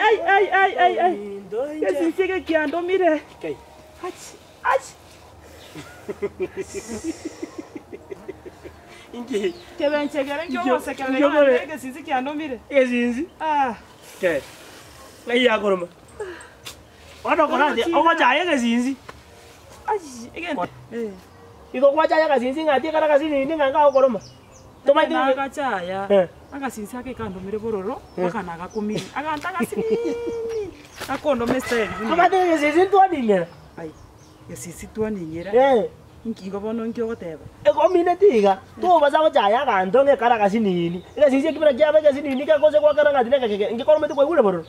Ai, ai, ai, ai, ai. Gesinsi eke kiandomire. Achi, achi. Inki? Kebenche kere Inki- nkiogosekerera inki okore? iga egesinsi kiandomire. Egesinsi? Ah. Ke. Ng'ai yakoroma? Bono okorati ogochaya egesinsi. Ai, egento. Eh. Igo gwachaya agasinsi ng'a ati ekero agasinini ng'a ngagokoroma. Tomaete Ekero nagachaya, Eh. agasinsi ake kandomire bororo, mpaka nagakumia. Aganto agasinini, gakondoma estyle buna eye. Tomaete egesinsi ntwaning'era. Ai, gesinsi twaning'era? Eh. Inki igo bono inki ogoteba? Ekomineti iga, tobasa gochaya aganto ng'a ekare agasinini. Egesinsi ekio buna kiaba egesinini kegose gwakera ng'a ati negekeke, ngekorometi kwaigure bororo?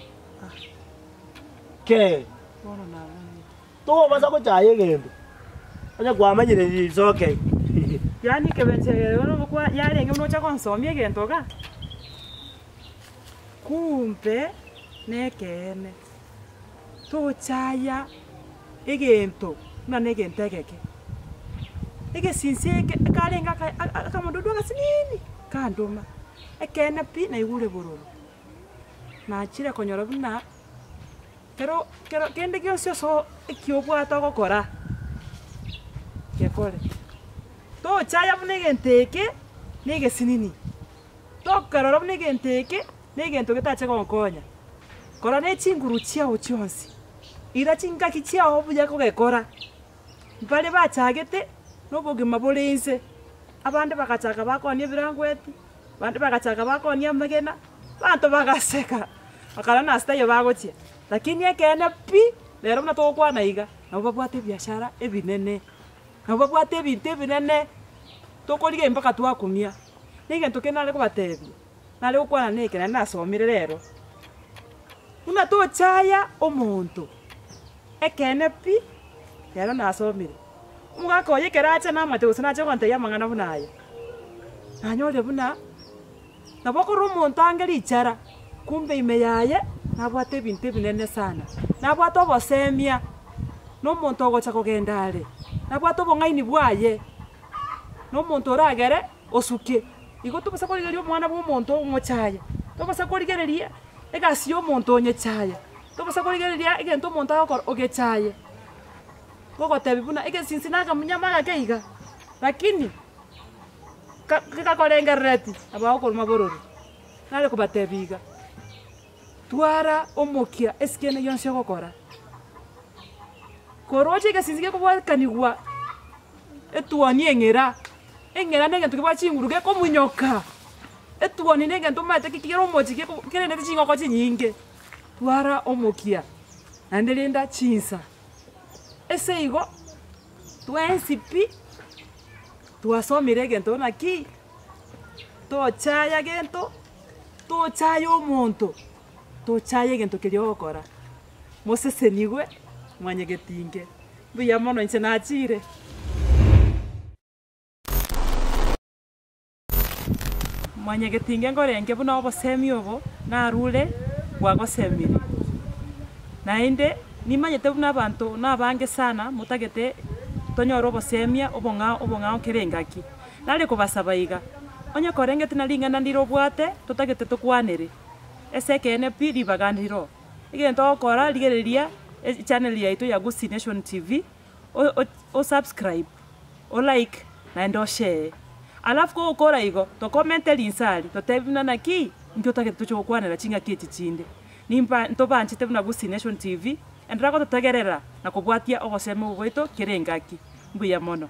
Kee. Bono namanyire. Tobasa gochaya egento, onye kwamanyire risoke. Yaani ekebencha eke bono kwa yarenge buna ocha gonsomia egento igaa? Kumbe nekeene, tochaya egento buna na egento egeke. Egesinsi eke ekarenge aka akamododo agasinini, kandoma, ekeene pi naigure bororo. Nachire konyora buna. Kero kero kende gionsi ase eki obwate ogokora, gekore. Tochaya buna egento eke na egesinini, tokerora buna egento eke na egento getache gonkonya. Kora ne chinguru chiao chionsi, ira chingaki chiao buya kogekora. Mbare bachagete na obogima bore inse, abande bagachaka bakonia ebirangweti, abande bagachaka bakonia amagena, abanto bagaseka. Bakarora nase taiyo bagochia, lakini ekeene pi, rero buna togokwana iga, nabo babwate ebiashara ebinene, nabo babwate ebinto ebinene, tokorigereria mpaka twakumia. Na egento kende nare kobatebia, nare gokwana na eke naende nasomire rero, buna tochaya omonto, ekeene pi, rero nasomire, omogaka oye ekero acha namanyete gose nache gontebia amang'ana buna aya, nanyorire buna. Nabo okorora omonto ange richara, kumbe ime yaye nabwate ebinto ebinene sana, nabwate obosemia, na omonto ogocha kogenda are, nabwate obong'aini bwaye, na omonto oragere osuke. Igo tobasa korigereria omwana bwa omonto omochaye, tobasa korigereria egasi ya omonto onyechaye, tobasa korigereria egento omonto agokora ogechaye, gogotebia buna egesinsi na akamnyama agake iga, lakini. Gekakorengerereti abagokoruma bororo, nare kobatebia iga, Twara omokia esike ende yonsi ogokora. Koroche egesinsi gekobwakanigwa etuoni eng'era, eng'era negento kebwate chinguru gekomunyoka, etuoni negento omanyete ki kere omochie geko kerendete chingoko chinyinge. Twara omokia, naende renda chinsa. Ase igo, twensi pi. Twasomire egento naki? Tochaya gento, tochaya omonto, tochaya egento keria ogokora. Mosesenigwe mwanyegetinge. Mbuya mono inche nachire. Mwanyegetinge nkorenge buna obosemi obo narure bwagosemire. Naende nimanyete buna abanto nabange sana motagete tonyore obosemia obong'ao obong'ao kera engaki. Nare kobasaba iga, onye korengeti na ring'ana ndire obwate totagete tokwanere, ase ekeene pi ribaga ndiro. Egento ogokora rigereria echannel yaito ya Gusii Nation TV, o subscribe, o like naende o share. Alafu kogokora igo, tokomente rinsari totebie buna naki, inki otagete toche gokwanera chingaki echi chinde. Nimba ntobanchete buna Gusii Nation TV, enderera gototegerera na kobwatia ogosema obo gwaito kera engaki. Mbuya mono.